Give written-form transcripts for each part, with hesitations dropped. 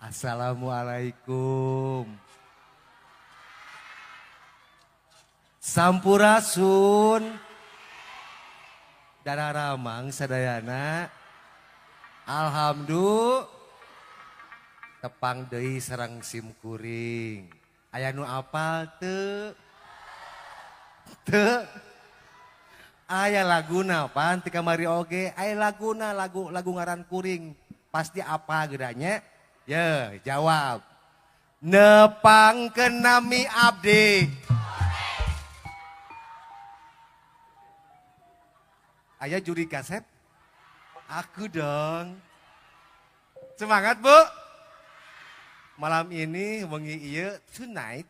Assalamualaikum. Sampurasun. Darah ramang sadayana. Alhamdulillah. Tepang deui sareng simkuring. Aya nu apal teu? Teu. Aya laguna pan ti kamari oge, aya laguna lagu lagu ngaran kuring. Pasti apa geranya? Ye, jawab. Nepangkeun nami abdi. Aya juri kaset? Aku dong. Semangat, Bu. Malam ini wengi ieu tonight.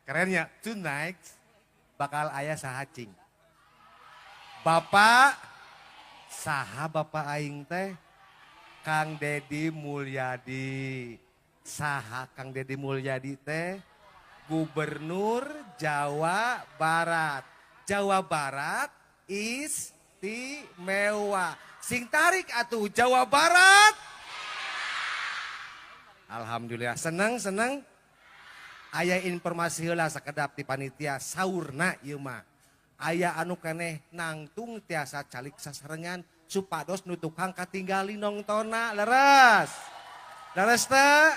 Kerennya tonight bakal aya saha cing. Bapak saha bapak aing teh? Kang Dedi Mulyadi. Saha Kang Dedi Mulyadi teh? Gubernur Jawa Barat. Jawa Barat istimewa. Sing tarik atuh Jawa Barat. Alhamdulillah seneng seneng. Aya informasi heula sakedap ti panitia saurna ieu mah. Aya anu keneh nangtung tiasa calik sasarengan supados nu tukang katinggali nongtona leres. Leres teu?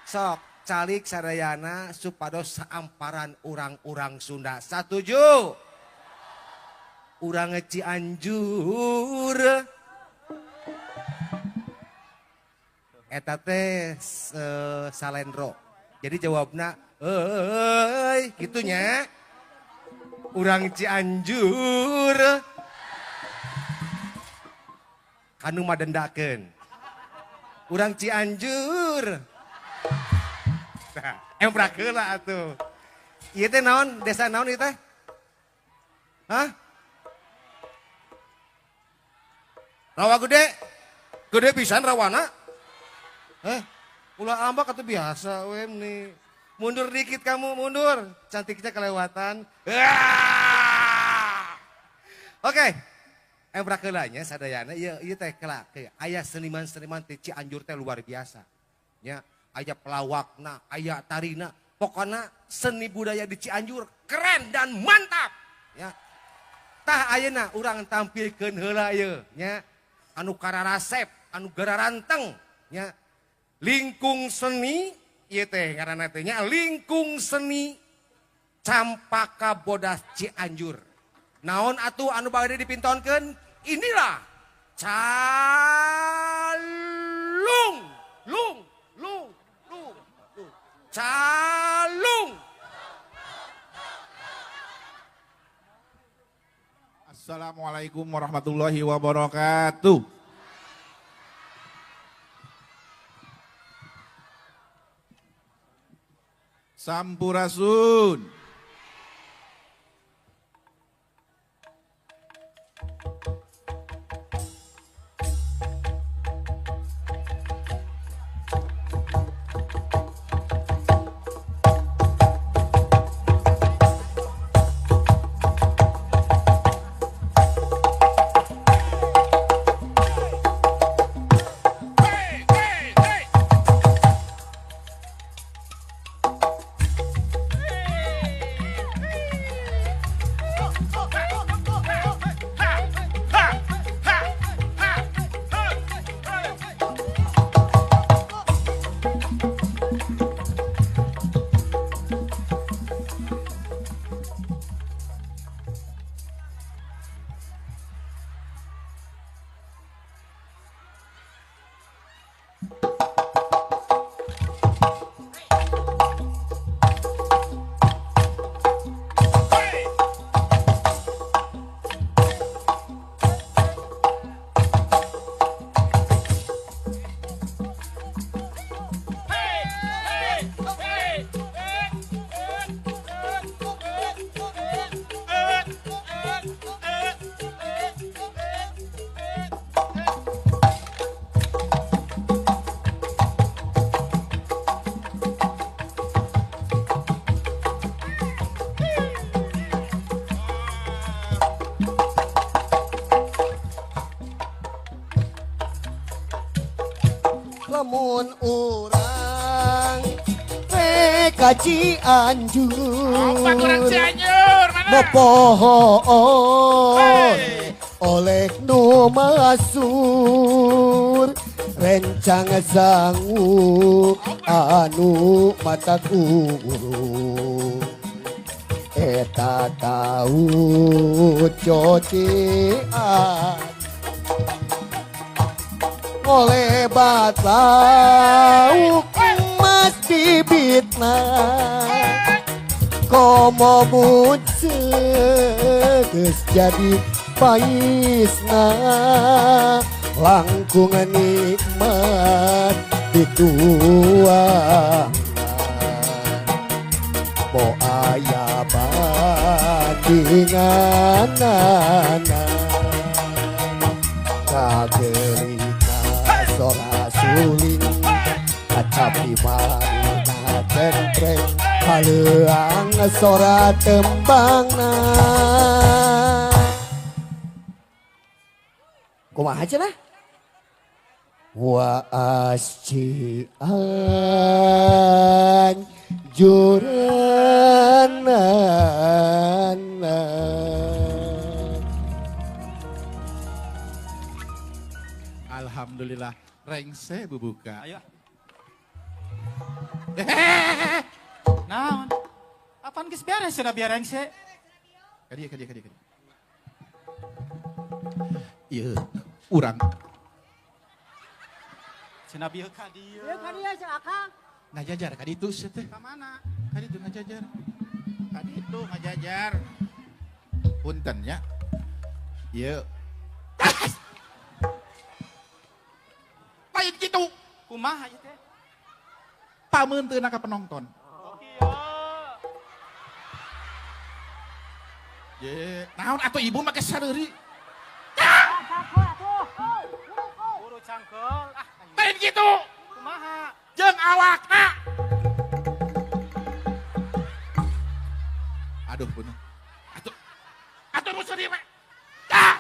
Sok calik sadayana supados saamparan urang-urang Sunda. Satuju? Urang Cianjur. Eta teh salendro. Jadi jawabna euy kitu nya. Urang Cianjur. Kanu madendakeun. Urang Cianjur. Nah, emprak heula atuh. Ieu teh naon? Desa naon ieu teh? Hah? Rawa gede. Gede pisan rawana. Ulah ambak atau biasa we nih. Mundur dikit kamu, mundur. Cantiknya kelewatan. Oke. Emprak heula nya sadayana ieu ieu teh kelak aya seniman-seniman ti Cianjur teh luar biasa. Nya, aya pelawakna, aya tarina, pokona seni budaya di Cianjur keren dan mantap. Ya. Tah ayeuna urang tampilkeun heula ieu nya. Anu kararasep, anu gararanteng nya. Lingkung seni ieu teh ngaranna teh nya Lingkung Seni Campaka Bodas Cianjur. Naon atuh anu bade dipintonkeun? Inilah calung lung lung lung lung calung. Assalamualaikum warahmatullahi wabarakatuh. Sampurasun. Mun urang rek ka Cianjur. Opat urang Cianjur mana? Mopohoon oleh nu masur rencang sangu anu mata guru eta tau cocian ngolebat lauk emas bibitna komo munce geus jadi paisna langkung nikmat dituang mo aya bandinganana kagerita sora suling kacapi marina cengkreng haleang sora tembangna. Kumaha cenah? Wa ascian juranana. Alhamdulillah rengse bubuka. Ayo. Naon? Apaan geus beres sudah biar rengse? Kadieu kadieu kadieu. Ieu urang. Cenah bieu ka dieu. Ieu ka dieu cenah akang. Ngajajar ka ditu sia teh. Ka mana? Ka ditu ngajajar. Ka ditu ngajajar. Punten nya. Ieu. Lain kitu. Kumaha ieu teh? Pameunteuna ka penonton. Oh kieu. Ye, naon atuh ibu make sareuri? Buru cangkel. Ah, lain kitu. Kumaha? Jeung awakna. Aduh punten. Atuh. Atuh musuh dieu mah. Ah!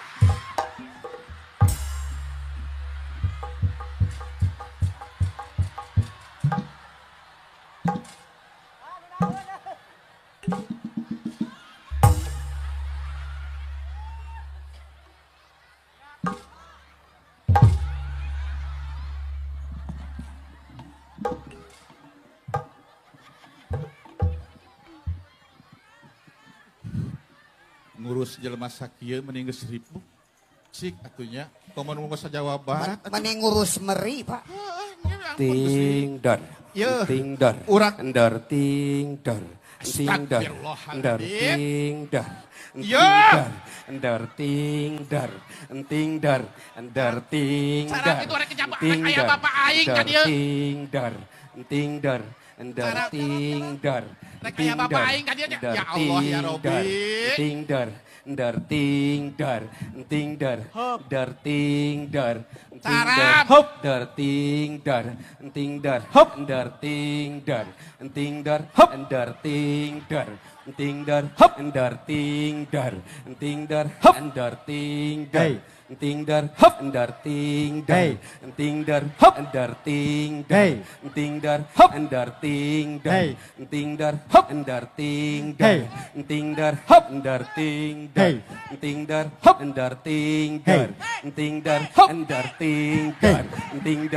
Ngurus jelema sakieu mending geus ribu. Cik atunya komo nu geus Jawa Barat. Mending ngurus meri, Pak. Ting dor. Ting dor. Urang ndor ting dor. Ting dor. Ndor ting dor. Ndor ting dor. Ting dor. Ndor ting dor. Ting dor. Ting dor. Ting dor. Ndor ting dor. Rek aya bapak aing ka dieu nya. Ya Allah ya Robi. Ting dor, ndor ting dor, ting dor, dor ting dor, ting dor, hop, dor ting dor, ting dor, hop, dor ting dor, ting dor, hop, dor ting dor, ting dor, hop, dor ting dor, ting dor, hop, dor ting dor. Ting dor hop dor ting dor ting dor hop dor ting dor ting dor hop dor ting dor ting dor hop dor ting dor ting dor hop dor ting dor ting dor hop dor ting dor ting dor hop dor ting dor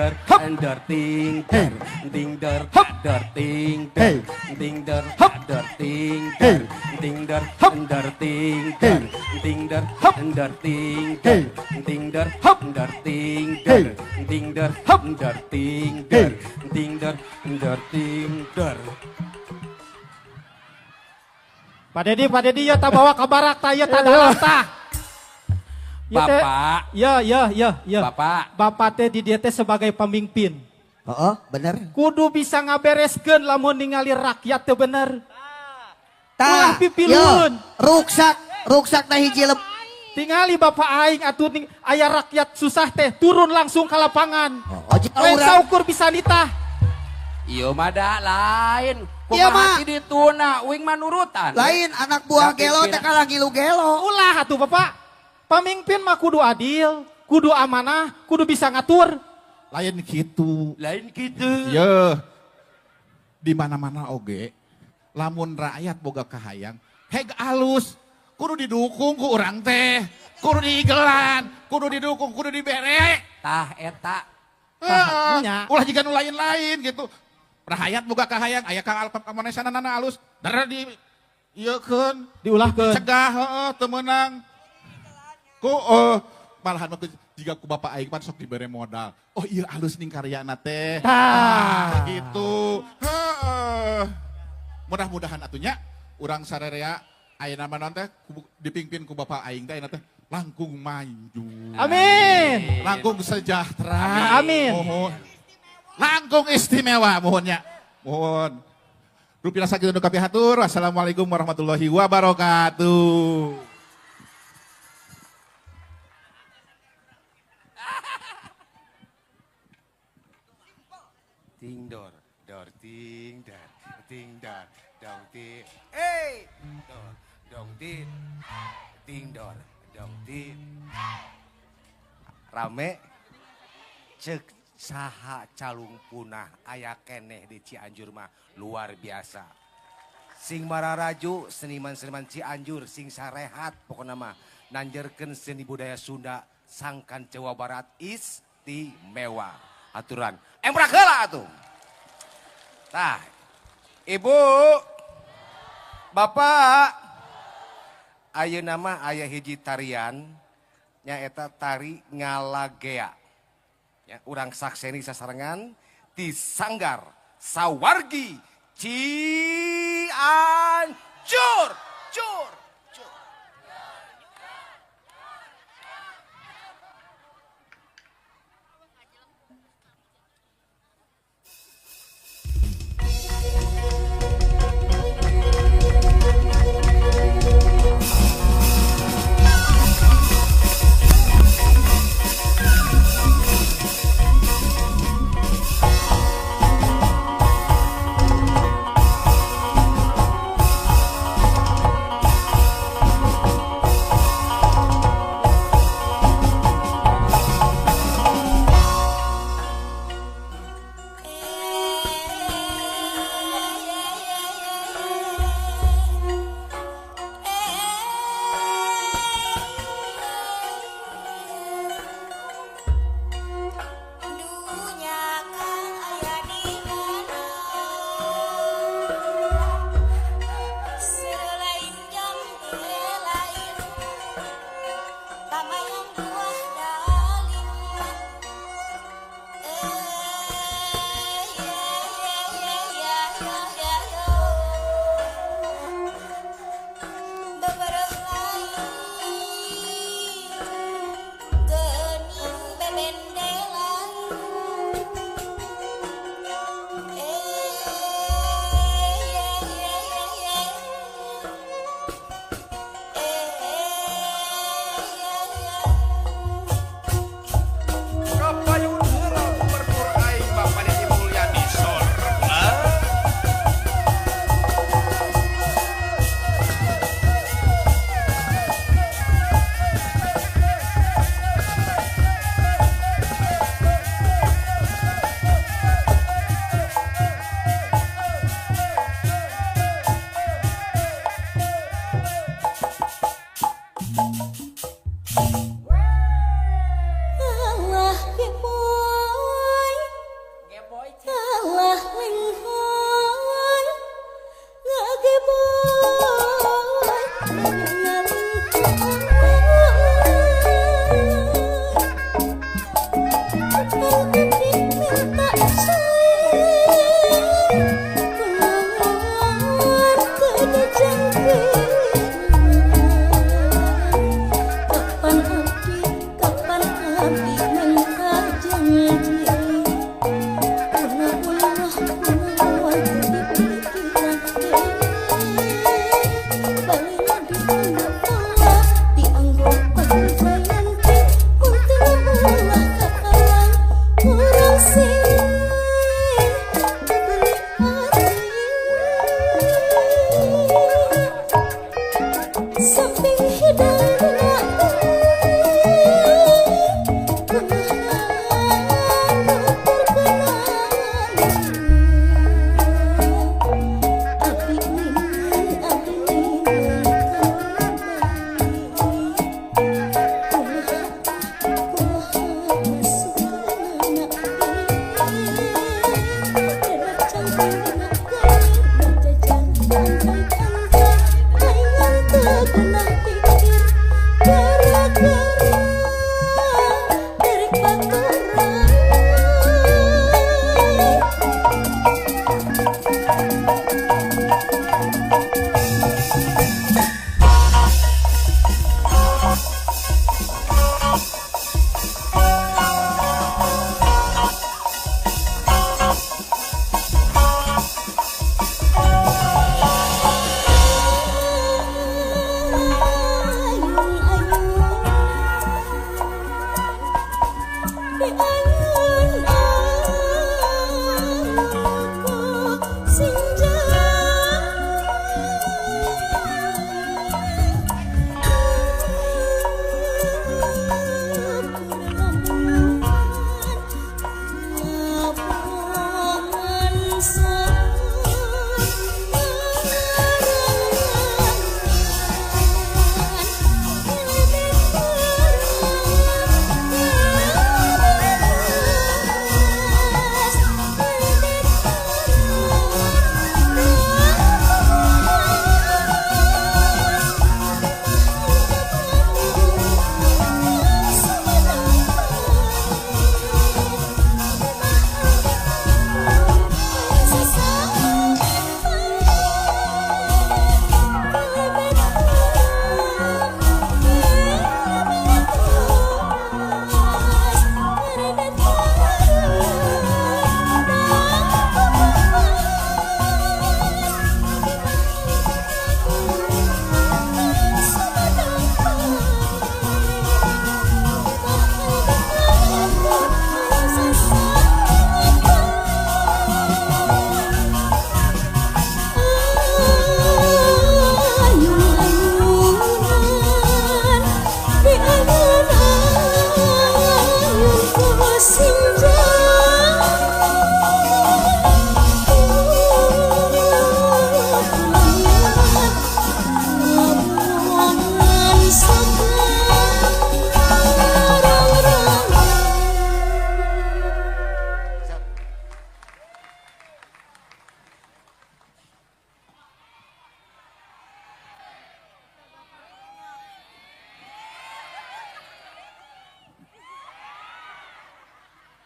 ting dor hop dor ting dor ting dor hop dor ting dor ting dor hop dor ting dor ting dor hop dor ting dor ting dor hop dor ting dor ting dor hop dor ting dor ting dor hop dor ting dor ting dor dor ting dor. Pak Dedi ya tak bawa ke barak ta ya tak dalam tah. Bapak. Ya ya ya ya. Bapak. Bapak teh di dieu teh sebagai pemimpin. Heeh, bener. Kudu bisa ngabereskeun lamun ningali rakyat teu bener. Tah. Ulah pipilueun. Ruksak, ruksak teh hiji lep. Tingali bapak aing atuh ning aya rakyat susah teh turun langsung ke lapangan. Oh, lain saukur bisa nitah. Iya mah da lain. Iya Kumaha mah. ti dituna uing mah nurutan. Lain anak buah gelo teh kalah ngilu gelo. Ulah atuh bapak. Pemimpin mah kudu adil, kudu amanah, kudu bisa ngatur. Lain kitu. Lain kitu. Ye. Di mana-mana oge lamun rakyat boga kahayang, heg alus, kudu didukung ku urang teh, kudu diigelan, kudu didukung, kudu dibere. Tah eta. Heeh. Nya. Ulah jiga nu lain-lain gitu. Rakyat boga kahayang, aya Kang Alpam kamanesanana alus, darah di ieukeun, Diulahkeun. cegah heeh teu meunang. Ku malahan mah jiga ku bapak aing pan sok dibere modal. Oh iya alus ning karyana teh. Tah. Ah, gitu. Heeh. Mudah-mudahan atunya urang sarerea ayeuna mah naon teh dipimpin ku bapak aing teh ayeuna teh langkung maju. Amin. Langkung sejahtera. Amin. Mohon. Langkung istimewa mohonnya. Mohon. Rupiah sakitu nu kapihatur. Wassalamualaikum warahmatullahi wabarakatuh. Ting dor, dor ting dar, ting dar, dong ting, eh, dor, dong ting, ting dor, dong ting. Rame, cek saha calung punah aya keneh di Cianjur mah luar biasa. Sing mararaju seniman-seniman Cianjur sing sarehat pokona mah nanjerkeun seni budaya Sunda sangkan Jawa Barat istimewa. Aturan. Emprak heula atuh. Tah. Ibu, Bapak, ayeuna mah aya hiji tarian nyaeta tari Ngalagea. Ya, urang sakseni sasarengan di Sanggar Sawargi Cianjur. Cur, cur. Kapan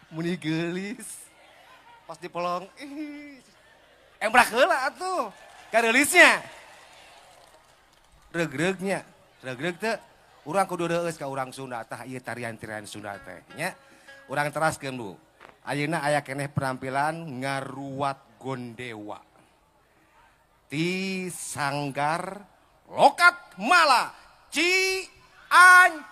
Muni geulis. Pas dipelong, ih. Embrak heula atuh. Kareulisnya. Reugreugnya, reugreug teu urang kudu reueus ka urang Sunda tah ieu tarian-tarian Sunda teh nya. Urang teraskeun Bu. Ayeuna aya keneh penampilan ngaruat Gondewa. Ti Sanggar Lokat Mala Cianjur.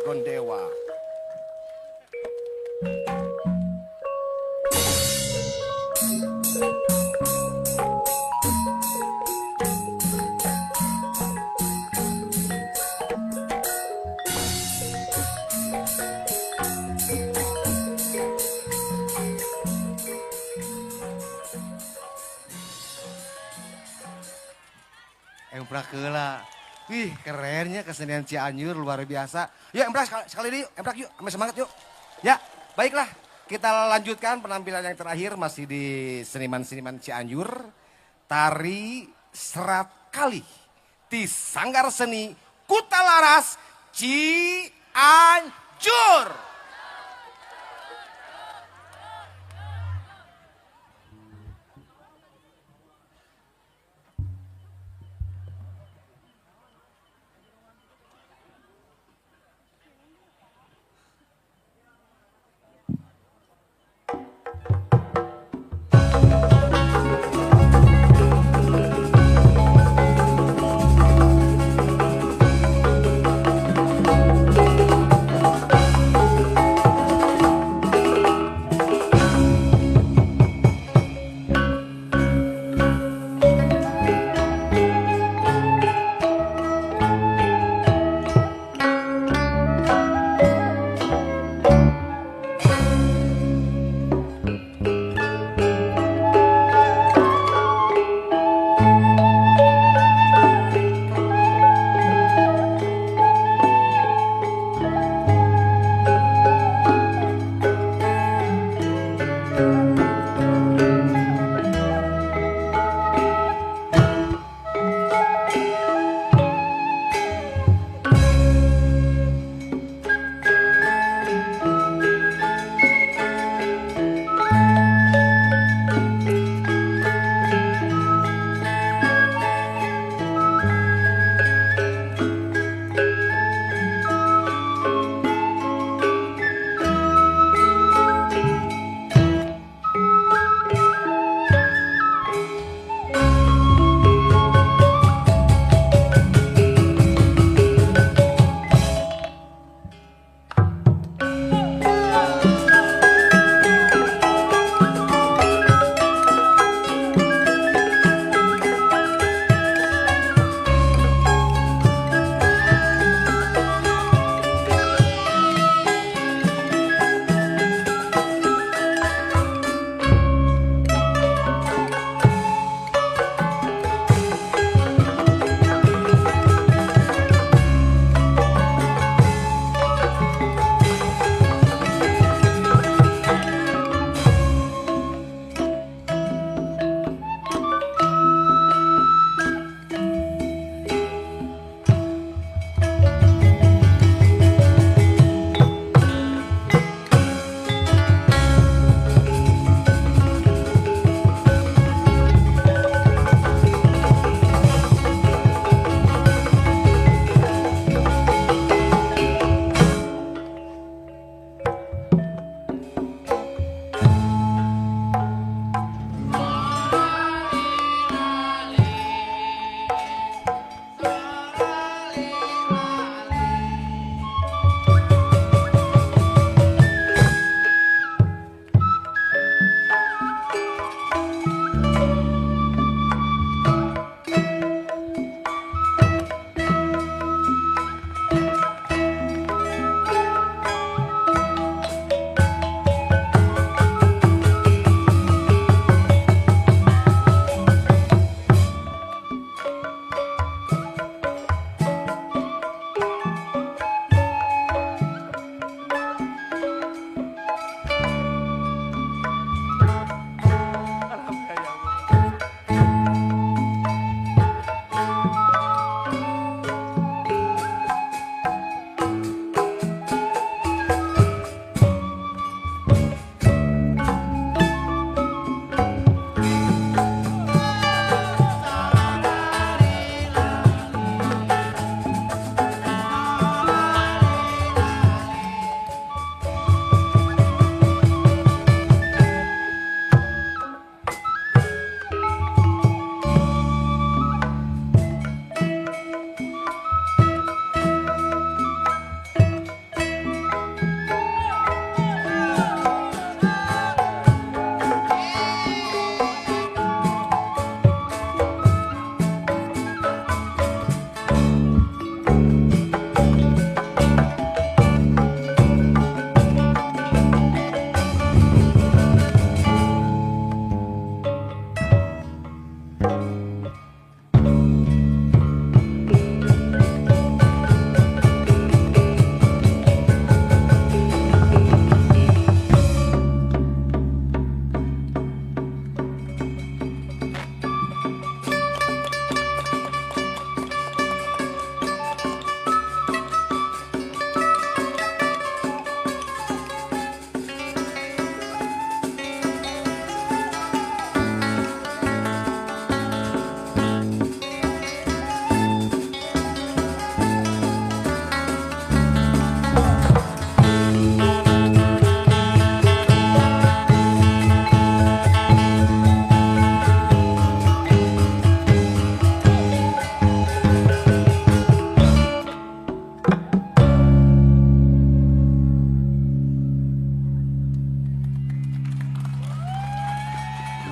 Gondewa. Emprak heula. Wih, kerennya kesenian Cianjur luar biasa. Yuk Emprak sekali lagi yuk, Emprak yuk, ambil semangat yuk. Ya, baiklah. Kita lanjutkan penampilan yang terakhir masih di seniman-seniman Cianjur. Tari Serat Kali di Sanggar Seni Kutalaras Cianjur.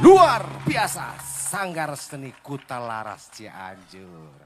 Luar biasa, Sanggar Seni Kutalaras Cianjur.